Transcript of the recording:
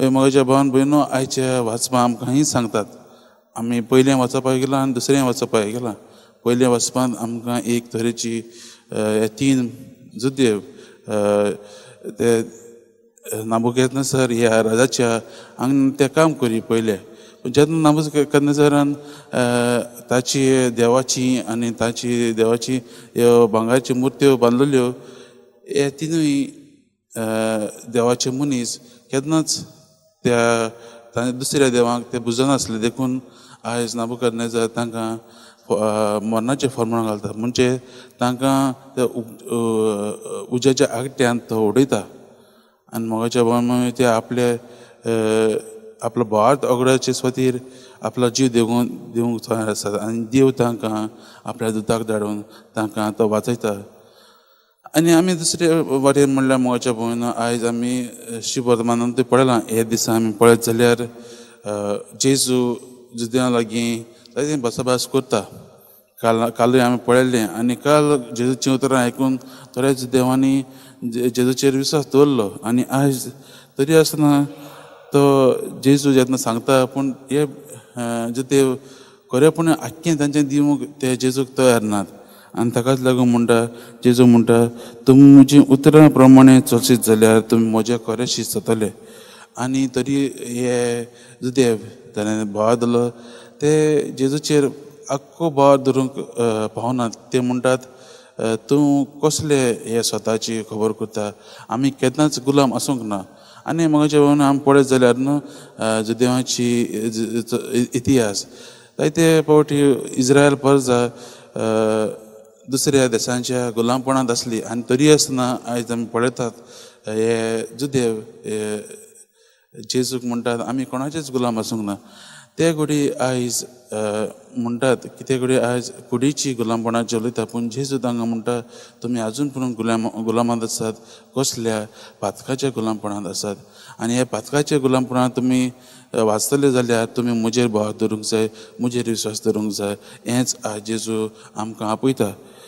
म्हज्या भावान भयणो, आयच्या वाचपा आमकां ही सांगतात. आमी पयलें वाचपाक गेलां आनी दुसरें वाचपाक गेलां. पयलें वाचपांत आमकां एक तरेची तीन जुदेव ते नाबुकदनेझर ह्या राजाच्या हांगा ते काम करी पयले. जेन्ना नाबुकदनेझरान ताची देवाची आनी ताची देवाची ह्यो भांगराच्यो मुर्त्यो बांदलेल्यो, हे तिनूय देवाचे मनीस केन्नाच त्या दुसऱ्या देवांक ते पुजनासले. देखून आयज नाबुकदनेझर तांकां मरणाचें फर्माण घालता, म्हणजे तांकां त्या उज्याच्या आगट्यांत तो उडयता. आनी मोगाच्या भावान मागीर ते आपले आपलो भावार्थ अगडाचे स्वातीर आपलो जीव दिवंक तयार आसात आनी देव तांकां आपल्या दुताक धाडून तांकां तो वाचयता. आनी आमी दुसरे वाटेन म्हणल्यार मोगाच्या भावान आयज आमी शिवर्तमानान तें पळयलां. हे दिसा आमी पळयत जाल्यार जेजू जुदेवा लागीं जायते भासाभास करता. कालूय आमी पळयल्लें आनी काल जेजूचीं उतरां आयकून थोड्या जुदेवांनी जेजूचेर विस्वास दवरलो. आनी आयज तरी आसतना तो जेजू जेन्ना सांगता, पूण हे जुदेव खरेपणी आख्खें तांचें दिवंक ते जेजूक तयार नात. आनी ताकाच लागून म्हणटा, जेजू म्हणटा, तुमी म्हजी उतरां प्रमाणे चलशीत जाल्यार तुमी म्हजे खरें शीत जातले. आनी तरी हे जुदेव ताणें भाव दिलो, ते जेजूचेर आख्खो भार धरूंक पावनात. ते म्हणटात, तूं कसले हे स्वताची खबर करता, आमी केन्नाच गुलाम आसूंक ना. आनी म्हज्या भावान आमी पळयत जाल्यार न्हू जुदेवांची इतिहास जायते फावटी इज्रायल परजा दुसऱ्या देशांच्या गुलामपणांत आसली. आनी तरी आसतना आयज आमी पळयतात हे जुदेव जेजूक म्हणटात आमी कोणाचेच गुलाम आसूंक ना. ते घडी आयज म्हणटात की ते घडी आयज कुडीची गुलामपणाची उलयता, पूण जेजू तांकां म्हणटा तुमी आजून पूण गुलामांत आसात, कसल्या पातकाच्या गुलामपणांत आसात. आनी ह्या पातकाच्या गुलामपणांत तुमी वाचतले जाल्यार तुमी म्हजेर भाव धरूंक जाय, म्हजेर विस्वास धरूंक जाय. हेंच आयज जेजू आमकां आपयता.